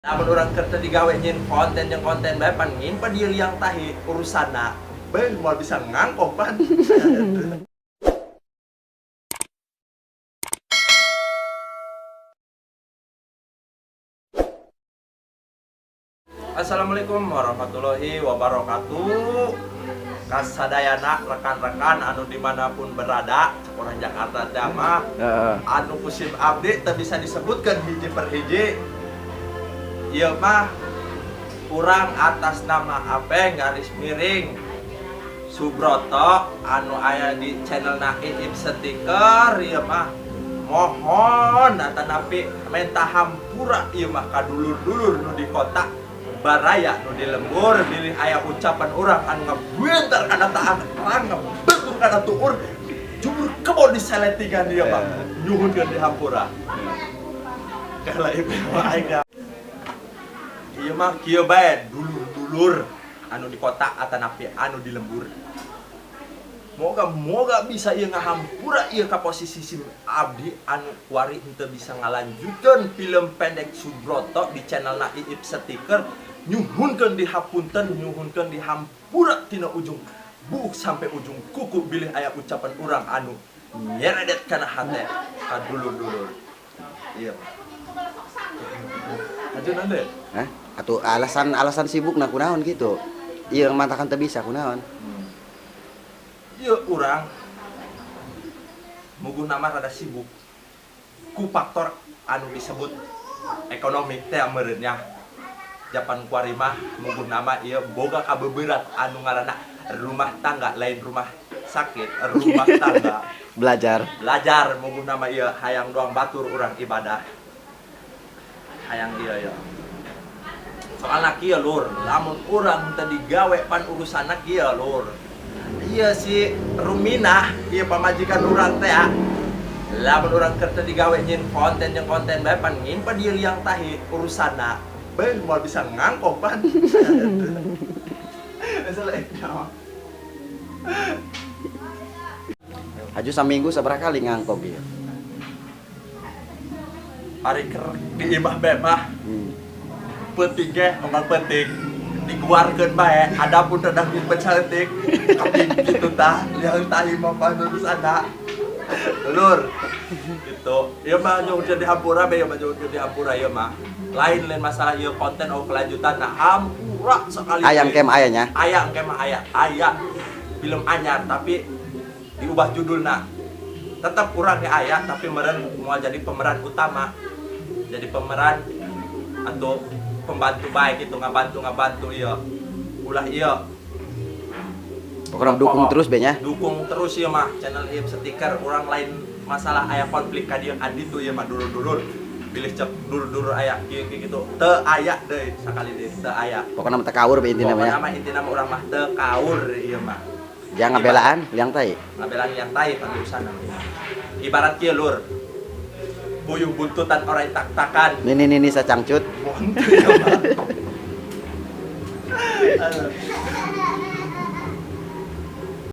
Lamun urang keur teu digawe nyieun konten jeung konten bae pan ngimpen ieu liang tahi urusanna beuh moal bisa ngangkoh pan. Assalamualaikum warahmatullahi wabarakatuh. Kasadayana rekan-rekan anu dimanapun berada, cek orang Jakarta teh mah, anu kusim abdi teu bisa disebutkan hiji per hiji. Ieu mah urang atas nama Apeng garis miring Subroto anu aya di channel na Iip Stiker, ieu mah mohon atanapi menta hampura ieu mah ka dulur-dulur nu di kota baraya nu di lembur bilih aya ucapan urang anu ngabentar kana taat terang ngabentur kana tuur jubur kebo di seletingan ieu mah nyuhunkeun di hampura. Kalau ieu mah aing ieu mah kieu bae dulur-dulur anu di kota atanapi anu di lembur. Moga-moga bisa ieu ngahampura ieu ka posisi sim abdi anu kuari henteu bisa ngalanjutkeun film pendek Subroto di channel na Iip Stiker. Nyuhunkeun di hapunten, nyuhunkeun di hampura tina ujung buuk sampai ujung kuku bilih aya ucapan urang anu nyeredet kana hate ka dulur-dulur. Iya. Aja nande. Hah? Atau alasan-alasan sibuk na kunaon gitu. Iya mantakan teu bisa kunaon. Iya urang muguh nama rada sibuk ku faktor anu disebut ekonomi teh meureunnya. Japan kuari mah muguh nama ieu boga kabeberat anu ngaranna rumah tangga, lain rumah sakit, rumah tangga. Belajar. Belajar muguh nama ieu hayang doang batur urang ibadah. Hayang ieu ya. Soalna kieu lur, lamun urang teu digawe pan urusanna kieu lur. Iya si Ruminah, iya pamajikan urang teh ya. Lamun urang keur teu digawe nyieun konten jeung konten bae pan ngimpen ieu liang tahi urusanna beuh moal bisa ngangkoh pan. Masalah nyawa. Aju saminggu sabaraha kali ngangkoh ieu? Ari keur di imah bae mah. Penting ge, onggal penting dikeluarkeun bae, adapun rada ngumpet saeutik kaping kitu tah liang tahi mah pan urusanna. Lur. Gitu. Ieu mah nyuhunkeun di hampura bae, ieu mah nyuhunkeun di hampura ieu mah. Lain lain masalah ieu konten oh kelanjutan nah hampura sekali. Ayang kem aya nya? Ayang kem aya, aya film anyar tapi diubah judulna. Tetap kurang ge aya tapi meureun moal jadi pemeran utama. Jadi pemeran atau pembantu baik gitu, ngabantu-ngabantu ieu. Ulah ieu. Pokoknya dukung terus be nya. Dukung terus ieu mah channel Iip Stiker urang lain masalah aya konflik ka dieu ka ditu ieu mah dulur-dulur. Bilih cek dulur-dulur aya kieu kieu gitu. Teu aya deui sakali deui teu aya. Pokoknya mah teu kaur be intina mah ya. Pokoknya mah intina mah urang mah teu kaur ieu mah. Jangan ngabelaan liang tai. Ngabelaan liang tai pan urusanna. Ibarat kieu lur. Puyuh buntutan orai tak-takan. Nini nini sacangcut. Buntu ya, Pak.